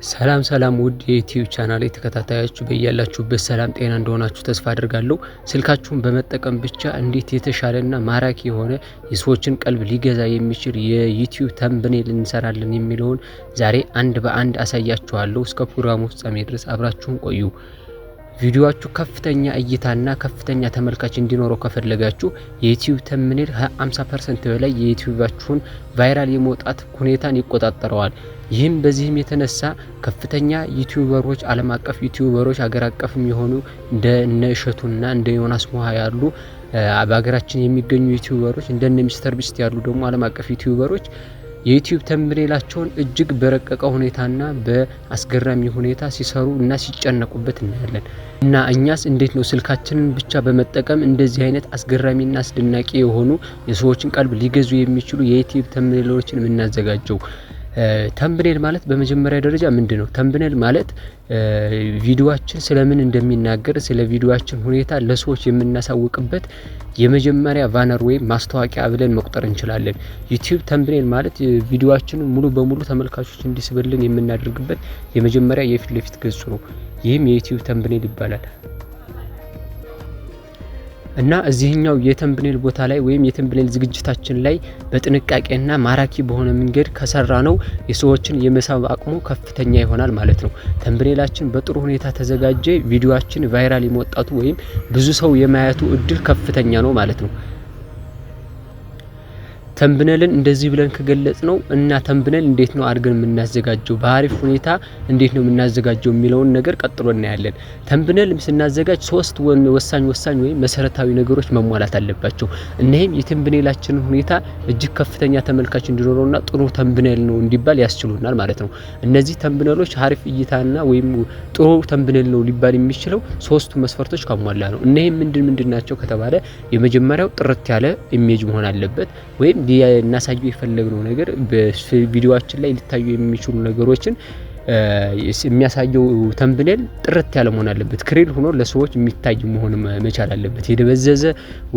ሰላም ሰላም ውድ የ YouTube channel ተከታታዮች፣ በያላችሁበት ሰላም ጤና እንደሆናችሁ ተስፋ አድርጋለሁ። ስልካችሁን በመጠቀም ብቻ እንዴት የተሻለና ማራኪ የሆነ የሰዎችን ቀልብ ሊገዛ የሚችል የ YouTube thumbnail እንሰራለን የሚለውን ዛሬ አንድ በአንድ አሳያችኋለሁ። እስከ ፕሮግራሙ ፍጻሜ ድረስ አብራችሁን ቆዩ። ቪዲዮአችሁ ከፍተኛ እይታና ከፍተኛ ተመልካች እንዲኖረው ከፈለጋችሁ የ YouTube thumbnail ከ50% በላይ የ YouTube ኣችሁን viral የመውጣት ሁኔታን ይቆጣጠረዋል። ይህም በዚህም የተነሳ ከፍተኛ YouTuber ኦች፣ ዓለም አቀፍ YouTuber ኦች፣ ሀገር አቀፍ የሚሆኑ እንደ እነ እሸቱና እንደ ዮናስ ሞሃ ያሉ በሀገራችን የሚገኙ YouTuber ኦች፣ እንደነ ሚስተር ቢስት ያሉ ደግሞ ዓለም አቀፍ YouTuber ኦች የ YouTube thumbnail ኣቸውን እጅግ በረቀቀ ሁኔታና በአስገራሚ ሁኔታ ሲሰሩ እና ሲጨነቁበት እናያለን። እና እኛስ እንዴት ነው ስልካችንን ብቻ በመጠቀም እንደዚህ አይነት አስገራሚና አስደናቂ የሆኑ የሰዎችን ቀልብ ሊገዙ የሚችሉ የ YouTube thumbnail ኦችን የምናዘጋጀው? Thumbnail ማለት በመጀመሪያ ደረጃ ምንድን ነው? Thumbnail ማለት ቪዲዮአችን ስለምን እንደሚናገር፣ ስለ ቪዲዮአችን ሁኔታ ለሰዎች የምናሳውቅበት የመጀመሪያ banner ወይም ማስታወቂያ ብለን መቁጠር እንችላለን። YouTube thumbnail ማለት ቪዲዮአችንን ሙሉ በሙሉ ተመልካቾች እንዲስብልን የምናደርግበት የመጀመሪያ የፊት ለፊት ገጹ ነው። ይህም የ YouTube thumbnail ይባላል። እና እዚህኛው የ thumbnail ቦታ ላይ ወይም የ thumbnail ዝግጅታችን ላይ በጥንቃቄና ማራኪ በሆነ መንገድ ከሰራነው የሰዎችን የመሳብ አቅሙ ከፍተኛ ይሆናል ማለት ነው። Thumbnail ኣችን በጥሩ ሁኔታ ተዘጋጀ፣ ቪዲዮአችን viral የመውጣቱ ወይም ብዙ ሰው የማየቱ እድል ከፍተኛ ነው ማለት ነው። Thumbnail ን እንደዚህ ብለን ከገለጽነው እና thumbnail እንዴት ነው አድርገን የምናዘጋጀው፣ በአሪፍ ሁኔታ እንዴት ነው የምናዘጋጀው የሚለውን ነገር ቀጥሎ እናያለን። Thumbnail ስናዘጋጅ ሶስት ወሳኝ ወሳኝ ወይም መሰረታዊ ነገሮች መሟላት አለባቸው። እነዚህም የ thumbnail ኣችንን ሁኔታ እጅግ ከፍተኛ ተመልካች እንዲኖረውና ጥሩ thumbnail ነው እንዲባል ያስችሉናል ማለት ነው። እነዚህ thumbnail ኦች አሪፍ እይታና ወይም ጥሩ thumbnail ነው ሊባል የሚችለው ሶስቱ መስፈርቶች ካሟላ ነው። እነዚህም ምንድን ምንድን ናቸው ከተባለ፣ የመጀመሪያው ጥርት ያለ image መሆን አለበት ወይም እናሳየው የፈለግነው ነገር፣ በቪዲዮአችን ላይ ሊታዩ የሚችሉ ነገሮችን የሚያሳየው thumbnail ጥርት ያለ መሆን አለበት። Clear ሆኖ ለሰዎች የሚታይ መሆን መቻል አለበት። የደበዘዘ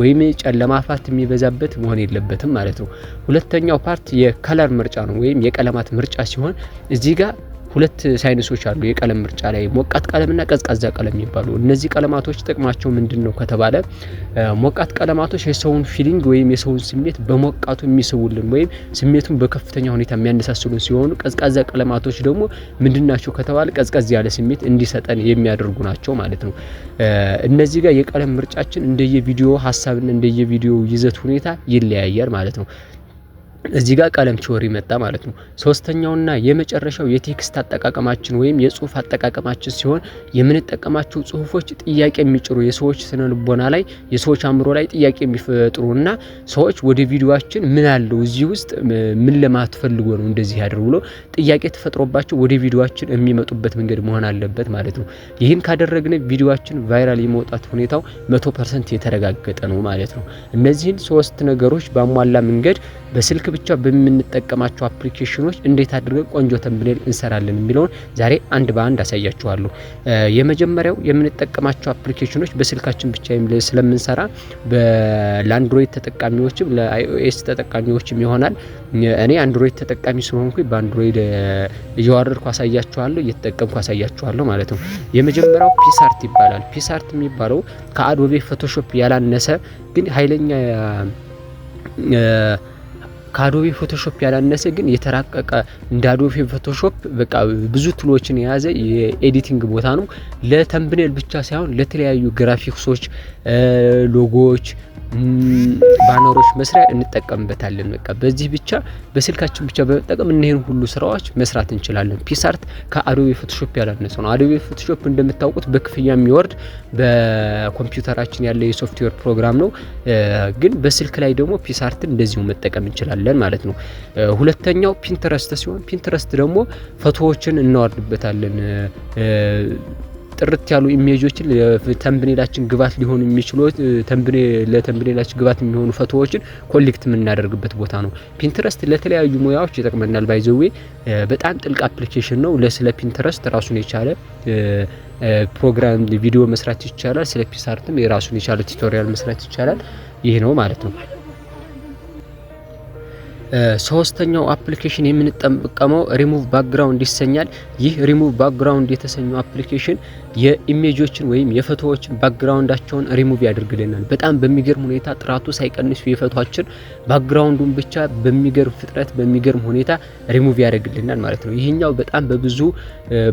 ወይም ጨለማ part የሚበዛበት መሆን የለበትም ማለት ነው። ሁለተኛው part የ color ምርጫ ነው ወይም የቀለማት ምርጫ ሲሆን እዚህ ጋር ሁለት ሳይንሶች አሉ። የቀለም ምርጫ ላይ ሞቃት ቀለምና ቀዝቃዛ ቀለም የሚባሉ። እነዚህ ቀለማቶች ጥቅማቸው ምንድን ነው ከተባለ፣ ሞቃት ቀለማቶች የሰውን feeling ወይም የሰውን ስሜት በሞቃቱ የሚስቡልን ወይም ስሜቱን በከፍተኛ ሁኔታ የሚያነሳስሉን ሲሆኑ፣ ቀዝቃዛ ቀለማቶች ደግሞ ምንድን ናቸው ከተባለ ቀዝቀዝ ያለ ስሜት እንዲሰጠን የሚያደርጉ ናቸው ማለት ነው። እነዚህ ጋር የቀለም ምርጫችን እንደየ ቪዲዮ ሀሳብና እንደየ ቪዲዮ ይዘት ሁኔታ ይለያያል ማለት ነው። እዚህ ጋር ቀለም theory መጣ ማለት ነው። ሶስተኛውና የመጨረሻው የ text አጠቃቀማችን ወይም የጽሁፍ አጠቃቀማችን ሲሆን የምንጠቀማቸው ጽሁፎች ጥያቄ የሚጭሩ፣ የሰዎች ስነ ልቦና ላይ፣ የሰዎች አእምሮ ላይ ጥያቄ የሚፈጥሩና ሰዎች ወደ ቪዲዮአችን ምን አለው እዚህ ውስጥ፣ ምን ለማለት ፈልጎ ነው እንደዚህ ያደርጉ ብሎ ጥያቄ ተፈጥሮባቸው ወደ ቪዲዮአችን የሚመጡበት መንገድ መሆን አለበት ማለት ነው። ይህን ካደረግን ቪዲዮአችን viral የመውጣት ሁኔታው 100% የተረጋገጠ ነው ማለት ነው። እነዚህን ሶስት ነገሮች ባሟላ መንገድ በስልክ ብቻ በምንጠቀማቸው application ኖች እንዴት አድርገን ቆንጆ thumbnail እንሰራለን የሚለውን ዛሬ አንድ በአንድ አሳያችኋለሁ። የመጀመሪያው የምንጠቀማቸው application ኖች በስልካችን ብቻ ስለምንሰራ ለ Android ተጠቃሚዎችም ለ iOS ተጠቃሚዎችም ይሆናል። እኔ Android ተጠቃሚ ስለሆንኩኝ በ Android እያወረድኩ አሳያችኋለሁ፣ እየተጠቀምኩ አሳያችኋለሁ ማለት ነው። የመጀመሪያው PicsArt ይባላል። PicsArt የሚባለው ከ Adobe Photoshop ያላነሰ ግን ኃይለኛ፣ ከ Adobe Photoshop ያላነሰ ግን የተራቀቀ፣ እንደ Adobe Photoshop በቃ ብዙ tool ኦችን የያዘ የ editing ቦታ ነው። ለ thumbnail ብቻ ሳይሆን ለተለያዩ graphics ኦች፣ logo ዎች፣ banner ኦች መስሪያ እንጠቀምበታለን። በቃ በዚህ ብቻ በስልካችን ብቻ በመጠቀም እነዚህን ሁሉ ስራዎች መስራት እንችላለን። PicsArt ከ Adobe Photoshop ያላነሰ ነው። Adobe Photoshop እንደምታውቁት በክፍያ የሚወርድ በኮምፒውተራችን ያለ የሶፍትዌር ፕሮግራም ነው። ግን በስልክ ላይ ደግሞ PicsArt ን እንደዚሁ መጠቀም እንችላለን ማለት ነው። ሁለተኛው Pinterest ሲሆን Pinterest ደግሞ ፎቶዎችን እናወርድበታለን። ጥርት ያሉ image ኦችን thumbnail ኣችን ግብአት ሊሆኑ የሚችሉ፣ ለ thumbnail ኣችን ግብአት የሚሆኑ ፎቶዎችን collect የምናደርግበት ቦታ ነው። Pinterest ለተለያዩ ሙያዎች ይጠቅመናል። By the way በጣም ጥልቅ application ነው። ለስለ Pinterest ራሱን የቻለ ፕሮግራም ቪዲዮ መስራት ይቻላል። ስለ PicsArt ም የራሱን የቻለ tutorial መስራት ይቻላል። ይህ ነው ማለት ነው። ሶስተኛው አፕሊኬሽን የምንጠቀመው ሪሙቭ ባክግራውንድ ይሰኛል። ይህ ሪሙቭ ባክግራውንድ የተሰኘው አፕሊኬሽን የኢሜጆችን ወይም የፎቶዎችን ባክግራውንዳቸውን ሪሙቭ ያደርግልናል። በጣም በሚገርም ሁኔታ ጥራቱ ሳይቀንስ የፎቶችን background ኡን ብቻ በሚገርም ፍጥነት፣ በሚገርም ሁኔታ ሪሙቭ ያደርግልናል ማለት ነው። ይህኛው በጣም በብዙ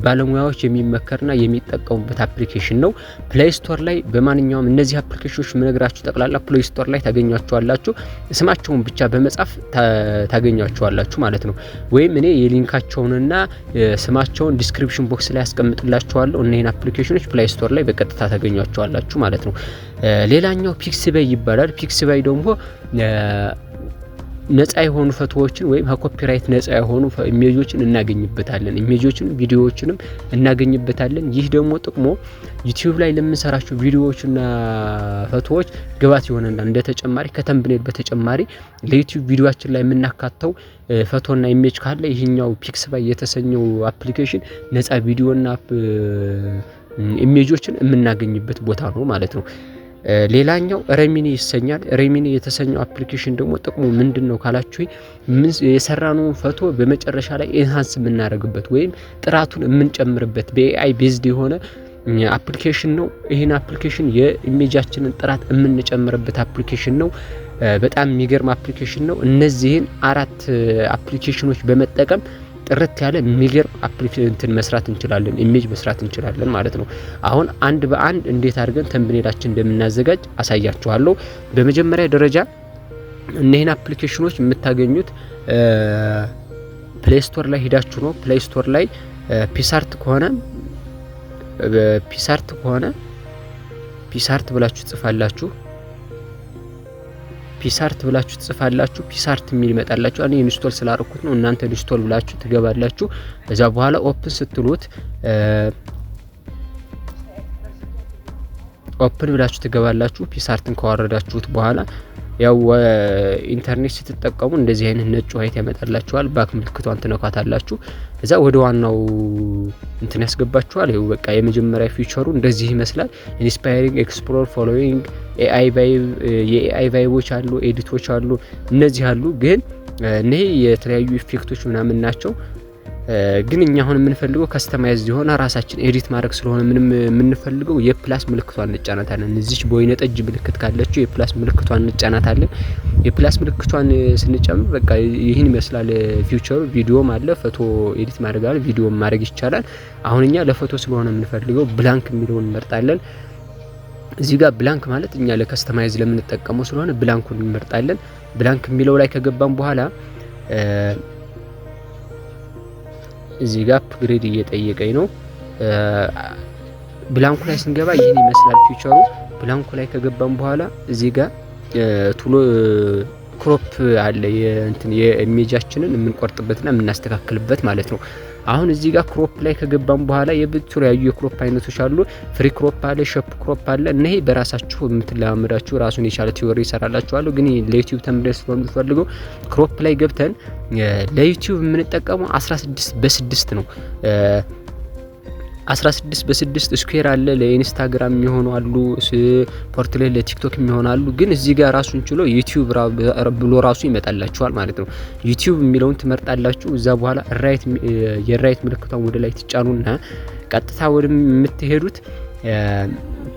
ባለሙያዎች የሚመከርና የሚጠቀሙበት application ነው። Play Store ላይ በማንኛውም እነዚህ application ኖች የምነግራችሁ ጠቅላላ Play Store ላይ ታገኟቸዋላችሁ። ስማቸውን ብቻ በመጻፍ ታገኟቸዋላችሁ ማለት ነው። ወይም እኔ የ link ኣቸውንና ስማቸውን description box ላይ ያስቀምጥላችኋለሁ። እነዚህን application ኖች Play Store ላይ በቀጥታ ታገኟቸዋላችሁ ማለት ነው። ሌላኛው Pixabay ይባላል። Pixabay ደግሞ ነፃ የሆኑ ፎቶዎችን ወይም ከ copyright ነፃ የሆኑ image ኦችን እናገኝበታለን። Image ኦችን፣ ቪዲዮዎችንም እናገኝበታለን። ይህ ደግሞ ጥቅሙ YouTube ላይ ለምንሰራቸው ቪዲዮዎችና ፎቶዎች ግብዓት ይሆነናል። እንደ ተጨማሪ፣ ከ thumbnail በተጨማሪ ለ YouTube ቪዲዮአችን ላይ የምናካተው ፎቶና image ካለ ይህኛው Pixabay የተሰኘው application ነፃ ቪዲዮና image ኦችን የምናገኝበት ቦታ ነው ማለት ነው። ሌላኛው Remini ይሰኛል። Remini የተሰኘው application ደግሞ ጥቅሙ ምንድን ነው ካላችሁ፣ የሰራነውን ፎቶ በመጨረሻ ላይ enhance የምናደርግበት ወይም ጥራቱን የምንጨምርበት በ AI based የሆነ application ነው። ይህን application የ image ኣችንን ጥራት የምንጨምርበት application ነው። በጣም የሚገርም application ነው። እነዚህን አራት application ኖች በመጠቀም ጥርት ያለ የሚገርም እንትን መስራት እንችላለን፣ image መስራት እንችላለን ማለት ነው። አሁን አንድ በአንድ እንዴት አድርገን thumbnail ኣችን እንደምናዘጋጅ አሳያችኋለሁ። በመጀመሪያ ደረጃ እነዚህን application ኖች የምታገኙት Play Store ላይ ሄዳችሁ ነው። Play Store ላይ PicsArt ከሆነ PicsArt ብላችሁ ትጽፋላችሁ። PicsArt ብላችሁ ትጽፋላችሁ። PicsArt የሚል ይመጣላችሁ። እኔ install ስላደረኩት ነው። እናንተ install ብላችሁ ትገባላችሁ። ከዛ በኋላ open ብላችሁ ትገባላችሁ። PicsArt ን ካወረዳችሁት በኋላ ያው ኢንተርኔት ስትጠቀሙ እንደዚህ አይነት ነጭ white ያመጣላችኋል። Back ምልክቷን ትነኳታላችሁ። እዛ ወደ ዋናው እንትን ያስገባችኋል። ይኸው በቃ የመጀመሪያ feature ኡ እንደዚህ ይመስላል። Inspiring፣ explore፣ following፣ AI vibe፣ የ AI vibe ኦች አሉ፣ edit ኦች አሉ፣ እነዚህ አሉ። ግን እነዚህ የተለያዩ effect ኦች ምናምን ናቸው። ግን እኛ አሁን የምንፈልገው customize የሆነ ራሳችን edit ማድረግ ስለሆነ ምንም የምንፈልገው የ plus ምልክቷን እንጫናታለን። እዚች በወይነ ጠጅ ምልክት ካለችው የ plus ምልክቷን እንጫናታለን። የ plus ምልክቷን ስንጨምር በቃ ይህን ይመስላል feature ኡ። ቪዲዮም አለ፣ ፎቶ edit ማድረግ አለ፣ ቪዲዮም ማድረግ ይቻላል። አሁን እኛ ለፎቶ ስለሆነ የምንፈልገው blank የሚለውን እንመርጣለን። እዚህ ጋር blank ማለት እኛ ለ customize ለምንጠቀመው ስለሆነ blank ኡን እንመርጣለን። Blank የሚለው ላይ ከገባን በኋላ እዚህ ጋር upgrade እየጠየቀኝ ነው። Blank ኡ ላይ ስንገባ ይህን ይመስላል feature ኡ። Blank ኡ ላይ ከገባን በኋላ እዚህ ጋር tool crop አለ፣ የእንትን የ image ኣችንን የምንቆርጥበትና የምናስተካክልበት ማለት ነው። አሁን እዚህ ጋር crop ላይ ከገባን በኋላ የተለያዩ የ crop አይነቶች አሉ። Free crop አለ፣ shape crop አለ። እነሄ በራሳችሁ የምትለማመዳችሁ ራሱን የቻለ theory ይሰራላችኋለሁ። ግን ለ YouTube thumbnail ስለሆነ የምፈልገው crop ላይ ገብተን ለ YouTube የምንጠቀመው 16 በ6 ነው። 16 በ6 square አለ። ለ Instagram የሚሆኑ አሉ፣ portrait ለ TikTok የሚሆኑ አሉ። ግን እዚህ ጋር ራሱን ችሎ YouTube ብሎ ራሱ ይመጣላችኋል ማለት ነው። YouTube የሚለውን ትመርጣላችሁ። እዛ በኋላ right የ right ምልክቷን ወደ ላይ ትጫኑና ቀጥታ ወደ የምትሄዱት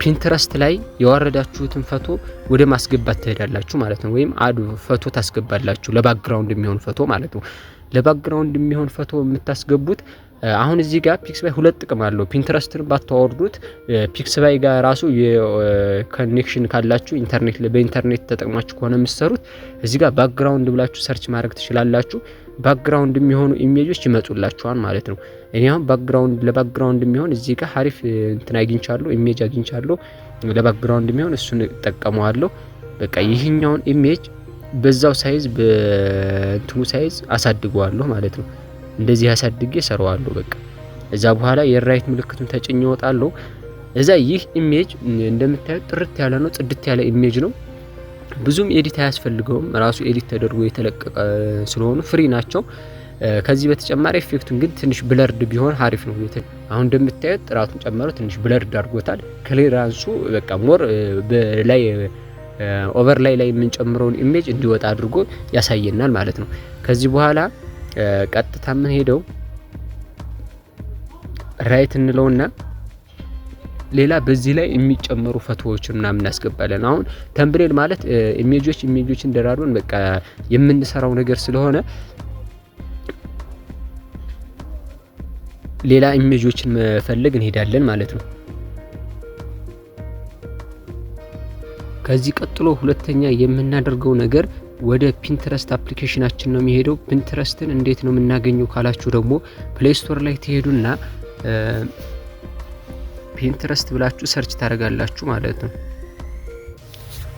Pinterest ላይ ያወረዳችሁትን ፎቶ ወደ ማስገባት ትሄዳላችሁ ማለት ነው። ወይም add ፎቶ ታስገባላችሁ፣ ለ background የሚሆን ፎቶ ማለት ነው። ለ background የሚሆን ፎቶ የምታስገቡት አሁን እዚህ ጋር Pixabay ሁለት ጥቅም አለው። Pinterest ን ባታወርዱት Pixabay ጋር ራሱ የ connection ካላችሁ፣ ኢንተርኔት በኢንተርኔት ተጠቅማችሁ ከሆነ የምትሰሩት፣ እዚህ ጋር background ብላችሁ search ማድረግ ትችላላችሁ። Background የሚሆኑ image ኦች ይመጡላችኋል ማለት ነው። እኔ አሁን ለ background የሚሆን እዚህ ጋር አሪፍ እንትን አግኝቻለሁ፣ image አግኝቻለሁ። ለ background የሚሆን እሱን እጠቀመዋለሁ። በቃ ይህኛውን image በዛው size፣ በእንትኑ size አሳድገዋለሁ ማለት ነው። እንደዚህ አሳድጌ ሰራዋለሁ። በቃ እዛ በኋላ የ right ምልክቱን ተጭኜ እወጣለሁ። እዛ ይህ image እንደምታዩት ጥርት ያለ ነው፣ ጽድት ያለ image ነው። ብዙም edit አያስፈልገውም። ራሱ edit ተደርጎ የተለቀቀ ስለሆኑ free ናቸው። ከዚህ በተጨማሪ effect ኡን ግን ትንሽ blurred ቢሆን አሪፍ ነው። አሁን እንደምታዩት ጥራቱን ጨመረው፣ ትንሽ blurred አድርጎታል። Clearance ኡ በቃ more በላይ Overlay ላይ የምንጨምረውን image እንዲወጣ አድርጎ ያሳየናል ማለት ነው። ከዚህ በኋላ ቀጥታ የምንሄደው right እንለውና ሌላ በዚህ ላይ የሚጨመሩ ፎቶዎችን ምናምን እናስገባለን። አሁን thumbnail ማለት image ኦችን ደራርበን በቃ የምንሰራው ነገር ስለሆነ ሌላ image ኦችን መፈለግ እንሄዳለን ማለት ነው። ከዚህ ቀጥሎ ሁለተኛ የምናደርገው ነገር ወደ Pinterest application ኣችን ነው የሚሄደው። Pinterest ን እንዴት ነው የምናገኘው ካላችሁ ደግሞ Play Store ላይ ትሄዱና Pinterest ብላችሁ search ታደርጋላችሁ ማለት ነው።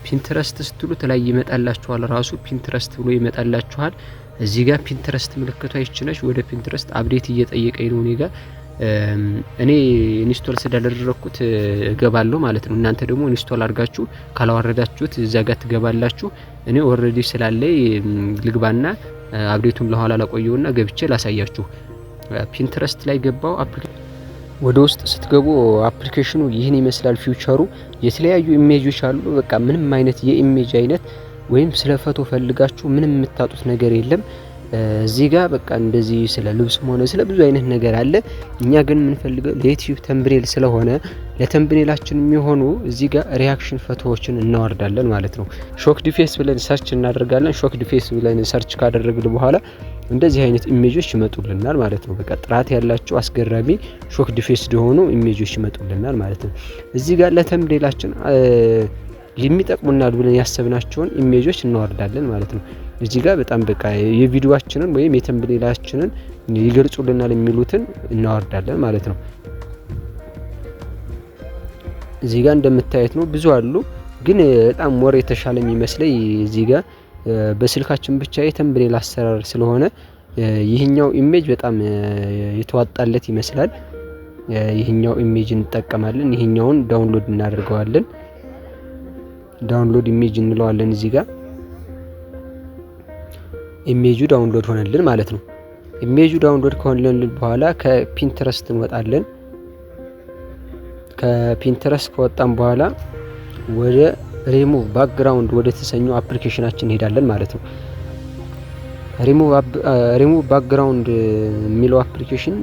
Pinterest ስትሉ ላይ ይመጣላችኋል። ራሱ Pinterest ብሎ ይመጣላችኋል። እዚህ ጋር Pinterest ምልክቷ ይች ነች። ወደ Pinterest update እየጠየቀኝ ነው እኔ ጋር፣ እኔ install ስላደረኩት እገባለሁ ማለት ነው። እናንተ ደግሞ install አድርጋችሁ ካላወረዳችሁት እዛ ጋር ትገባላችሁ። እኔ already ስላለኝ ልግባና update ኡን ለኋላ ላቆየውና ገብቼ ላሳያችሁ። Pinterest ላይ ገባው። ወደ ውስጥ ስትገቡ application ኑ ይህን ይመስላል። Feature ኡ የተለያዩ image ኦች አሉ። በቃ ምንም አይነት የ image አይነት ወይም ስለ ፎቶ ፈልጋችሁ ምንም የምታጡት ነገር የለም። እዚህ ጋር በቃ እንደዚህ ስለ ልብስም ሆነ ስለ ብዙ አይነት ነገር አለ። እኛ ግን የምንፈልገው ለ YouTube thumbnail ስለሆነ ለ thumbnail ኣችን የሚሆኑ እዚህ ጋር reaction ፎቶዎችን እናወርዳለን ማለት ነው። Shocked face ብለን search እናደርጋለን። Shocked face ብለን search ካደረግን በኋላ እንደዚህ አይነት image ኦች ይመጡልናል ማለት ነው። በቃ ጥራት ያላቸው አስገራሚ shocked face የሆኑ image ኦች ይመጡልናል ማለት ነው። እዚህ ጋር ለ thumbnail ኣችን የሚጠቅሙናል ብለን ያሰብናቸውን image ኦች እናወርዳለን ማለት ነው። እዚህ ጋር በጣም በቃ የቪዲዮአችንን ወይም የ thumbnail ኣችንን ይገልጹልናል የሚሉትን እናወርዳለን ማለት ነው። እዚህ ጋር እንደምታዩት ነው፣ ብዙ አሉ፣ ግን በጣም more የተሻለ የሚመስለኝ እዚህ ጋር በስልካችን ብቻ የ thumbnail አሰራር ስለሆነ ይህኛው image በጣም የተዋጣለት ይመስላል። ይህኛው image እንጠቀማለን። ይህኛውን download እናደርገዋለን። Download image እንለዋለን። እዚህ ጋር image ኡ download ሆነልን ማለት ነው። Image ኡ download ከሆነልን በኋላ ከ Pinterest እንወጣለን። ከ Pinterest ከወጣን በኋላ ወደ ሪሙቭ ባክግራውንድ ወደ ተሰኘው application ኣችን እንሄዳለን ማለት ነው። ሪሙቭ ባክግራውንድ የሚለው application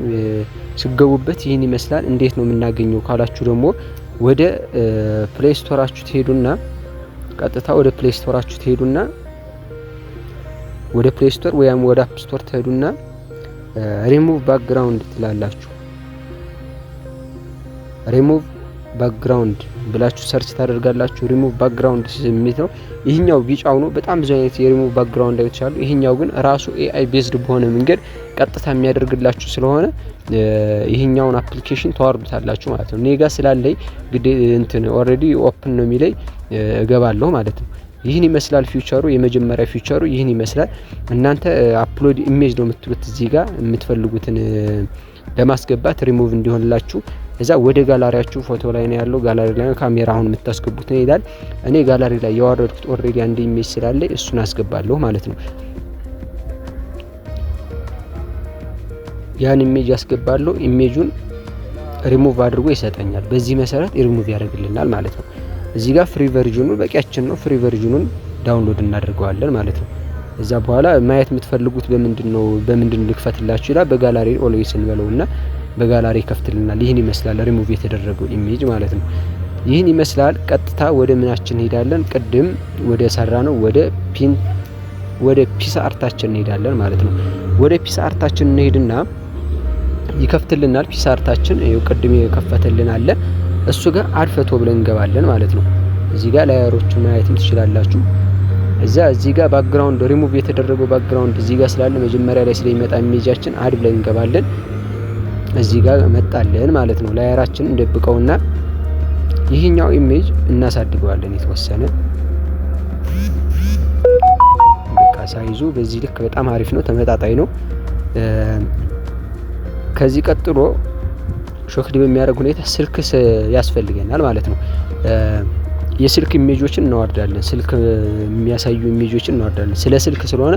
ስገቡበት ይህን ይመስላል። እንዴት ነው የምናገኘው ካላችሁ ደግሞ ወደ Play Store ኣችሁ ትሄዱና፣ ቀጥታ ወደ Play Store ኣችሁ ትሄዱና፣ ወደ Play Store ወይም ወደ App Store ትሄዱና ሪሙቭ ባክግራውንድ ትላላችሁ። ሪሙቭ ባክግራውንድ ብላችሁ search ታደርጋላችሁ። ሪሙቭ ባክግራውንድ የሚል ነው። ይህኛው ቢጫው ነው። በጣም ብዙ አይነት የሪሙቭ ባክግራውንድ አይነቶች አሉ። ይህኛው ግን ራሱ AI based በሆነ መንገድ ቀጥታ የሚያደርግላችሁ ስለሆነ ይህኛውን application ታወርዱታላችሁ ማለት ነው። እኔ ጋር ስላለኝ ግዴ እንትን already open ነው የሚለኝ፣ እገባለሁ ማለት ነው። ይህን ይመስላል feature ኡ። የመጀመሪያ feature ኡ ይህን ይመስላል። እናንተ upload image ነው የምትሉት፣ እዚህ ጋር የምትፈልጉትን ለማስገባት ሪሙቭ እንዲሆንላችሁ። እዛ ወደ ጋላሪያችሁ፣ ፎቶ ላይ ነው ያለው፣ ጋላሪ ላይ ካሜራ አሁን የምታስገቡት ነው ይላል። እኔ ጋላሪ ላይ ያወረድኩት already አንድ image ስላለ እሱን አስገባለሁ ማለት ነው። ያን image አስገባለሁ። ኢሜጁን ሪሙቭ አድርጎ ይሰጠኛል። በዚህ መሰረት ሪሙቭ ያደርግልናል ማለት ነው። እዚህ ጋር free version ኑ በቂያችን ነው። Free version ኑን download እናደርገዋለን ማለት ነው። እዛ በኋላ ማየት የምትፈልጉት በምንድን ነው፣ በምንድን ልክፈትላችሁ ይላል። በ gallery always እንበለውና በጋላሪ ይከፍትልናል። ይህን ይመስላል ሪሙቭ የተደረገው image ማለት ነው። ይህን ይመስላል። ቀጥታ ወደ ምናችን እንሄዳለን? ቅድም ወደ ሰራነው ወደ PicsArt ኣችን እንሄዳለን ማለት ነው። ወደ PicsArt ኣችን እንሄድና ይከፍትልናል። PicsArt ኣችን ይኸው ቅድም የከፈተልን አለ። እሱ ጋር add photo ብለን እንገባለን ማለት ነው። እዚህ ጋር layer ኦቹን ማየትም ትችላላችሁ። እዛ እዚህ ጋር ባክግራውንድ ሪሙቭ የተደረገው background እዚህ ጋር ስላለ መጀመሪያ ላይ ስለሚመጣ image ኣችን add ብለን እንገባለን። እዚህ ጋር መጣልን ማለት ነው። Layer ኣችንን እንደብቀውና ይህኛው image እናሳድገዋለን የተወሰነ፣ በቃ size ኡ በዚህ ልክ በጣም አሪፍ ነው፣ ተመጣጣኝ ነው። ከዚህ ቀጥሎ shocked በሚያደርግ ሁኔታ ስልክ ያስፈልገናል ማለት ነው። የስልክ image ኦችን እናወርዳለን። ስልክ የሚያሳዩ image ኦችን እናወርዳለን። ስለ ስልክ ስለሆነ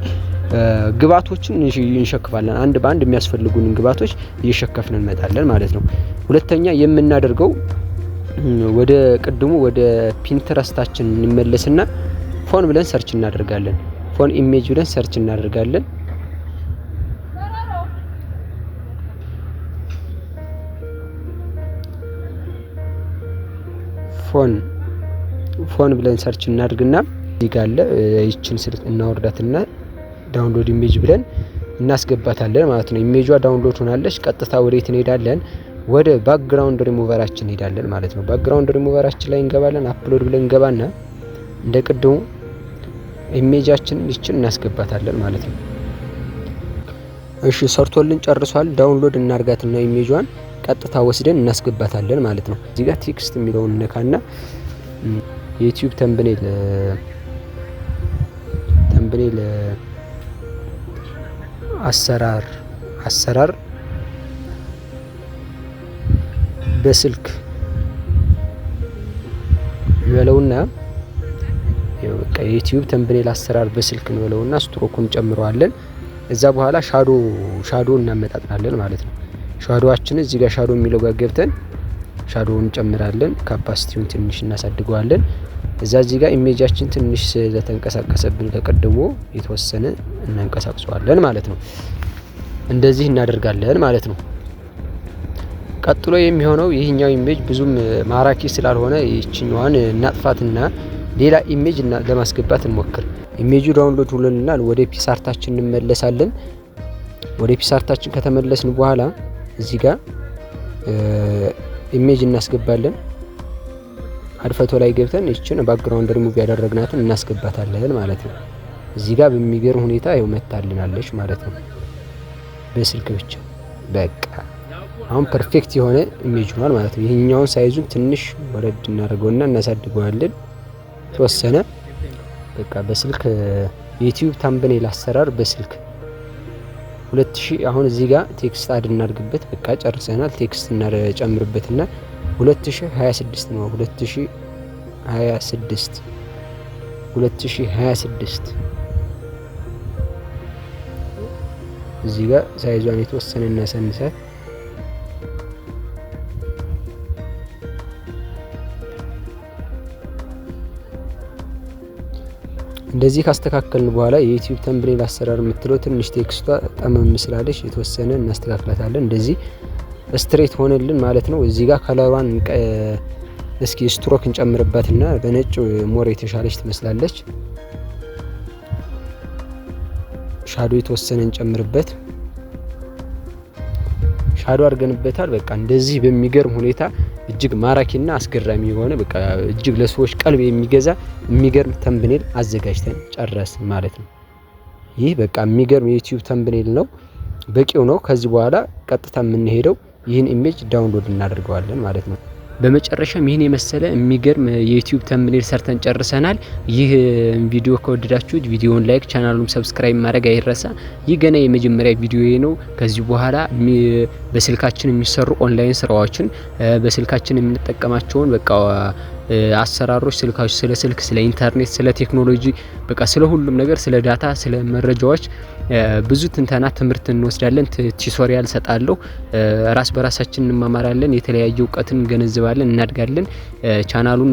ግብአቶችን እንሸክፋለን። አንድ በአንድ የሚያስፈልጉንን ግብአቶች እየሸከፍን እንመጣለን ማለት ነው። ሁለተኛ የምናደርገው ወደ ቅድሙ ወደ Pinterest ኣችን እንመለስና phone ብለን search እናደርጋለን። Phone image ብለን search እናደርጋለን። Phone ብለን search እናድርግና እዚህ ጋር አለ። ይችን ስልክ እናወርዳትና download image ብለን እናስገባታለን ማለት ነው። ኢሜጇ download ሆናለች። ቀጥታ ወዴት እንሄዳለን? ወደ ባክግራውንድ ሪሙቨራችን እንሄዳለን ማለት ነው። ባክግራውንድ ሪሙቨራችን ላይ እንገባለን። Upload ብለን እንገባና እንደ ቅድሙ image ኣችንን ይችን እናስገባታለን ማለት ነው። እሺ፣ ሰርቶልን ጨርሷል። Download እናርጋትና image ኧን ቀጥታ ወስደን እናስገባታለን ማለት ነው። እዚህ ጋር text የሚለውን ነካና የ YouTube thumbnail አሰራር በስልክ እንበለውና፣ በቃ የ YouTube thumbnail አሰራር በስልክ እንበለውና ስትሮኩን ጨምረዋለን። እዛ በኋላ shadow እናመጣጥናለን ማለት ነው። Shadow ኣችን እዚህ ጋር shadow የሚለው ጋር ገብተን shadow ውን እንጨምራለን። Opacity ውን ትንሽ እናሳድገዋለን። እዛ እዚህ ጋር image ኣችን ትንሽ ስለተንቀሳቀሰብን ከቀድሞ የተወሰነ እናንቀሳቅሰዋለን ማለት ነው። እንደዚህ እናደርጋለን ማለት ነው። ቀጥሎ የሚሆነው ይህኛው image ብዙም ማራኪ ስላልሆነ ይችኛዋን እናጥፋትና ሌላ image ለማስገባት እንሞክር። Image ኡ download ሆኖልናል። ወደ PicsArt ኣችን እንመለሳለን። ወደ PicsArt ኣችን ከተመለስን በኋላ እዚህ ጋር image እናስገባለን። Add photo ላይ ገብተን ይችን ባክግራውንድ ሪሙቭ ያደረግናትን እናስገባታለን ማለት ነው። እዚህ ጋር በሚገርም ሁኔታ ይኸው መታልናለች ማለት ነው። በስልክ ብቻ በቃ አሁን perfect የሆነ image ሆኗል ማለት ነው። ይህኛውን size ኡን ትንሽ ወረድ እናደርገውና እናሳድገዋለን ተወሰነ። በቃ በስልክ የ YouTube thumbnail አሰራር በስልክ 2000። አሁን እዚህ ጋር text add እናድርግበት። በቃ ጨርሰናል። Text እናጨምርበትና 2026 ነው፣ 2026፣ 2026። እዚህ ጋር size ኧን የተወሰነ እናሳንሳት። እንደዚህ ካስተካከልን በኋላ የ YouTube thumbnail አሰራር የምትለው ትንሽ text ኧ ጠመም ስላለች የተወሰነ እናስተካክላታለን። እንደዚህ straight ሆነልን ማለት ነው። እዚህ ጋር color ኧን እስኪ ስትሮክ እንጨምርበትና በነጭ more የተሻለች ትመስላለች። Shadow የተወሰነ እንጨምርበት። Shadow አድርገንበታል። በቃ እንደዚህ በሚገርም ሁኔታ እጅግ ማራኪና አስገራሚ የሆነ፣ በቃ እጅግ ለሰዎች ቀልብ የሚገዛ የሚገርም thumbnail አዘጋጅተን ጨረስን ማለት ነው። ይህ በቃ የሚገርም የ YouTube thumbnail ነው፣ በቂው ነው። ከዚህ በኋላ ቀጥታ የምንሄደው ይህን image download እናደርገዋለን ማለት ነው። በመጨረሻም ይህን የመሰለ የሚገርም የ YouTube thumbnail ሰርተን ጨርሰናል። ይህ ቪዲዮ ከወደዳችሁት ቪዲዮውን like፣ ቻናሉን subscribe ማድረግ አይረሳ። ይህ ገና የመጀመሪያ ቪዲዮ ነው። ከዚህ በኋላ በስልካችን የሚሰሩ ኦንላይን ስራዎችን፣ በስልካችን የምንጠቀማቸውን በቃ አሰራሮች፣ ስልካች ስለ ስልክ፣ ስለ ኢንተርኔት፣ ስለ ቴክኖሎጂ፣ በቃ ስለ ሁሉም ነገር፣ ስለ data፣ ስለ መረጃዎች ብዙ ትንተና ትምህርት እንወስዳለን። Tutorial ሰጣለሁ። ራስ በራሳችን እንማማራለን። የተለያየ እውቀትን እንገነዝባለን፣ እናድጋለን። ቻናሉን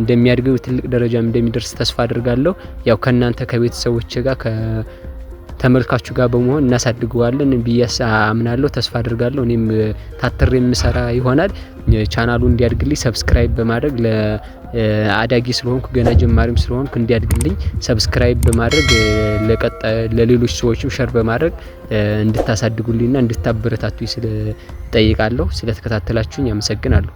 እንደሚያድገው ትልቅ ደረጃም እንደሚደርስ ተስፋ አድርጋለሁ። ያው ከእናንተ ከቤተሰቦች ጋር ከተመልካቹ ጋር በመሆን እናሳድገዋለን ብዬ አምናለሁ፣ ተስፋ አድርጋለሁ። እኔም ታትሬ የምሰራ ይሆናል። ቻናሉ እንዲያድግልኝ subscribe በማድረግ፣ ለአዳጊ ስለሆንኩ ገና ጀማሪም ስለሆንኩ እንዲያድግልኝ subscribe በማድረግ፣ ለሌሎች ሰዎችም share በማድረግ እንድታሳድጉልኝና እንድታበረታቱኝ ስለ ጠይቃለሁ። ስለተከታተላችሁኝ አመሰግናለሁ።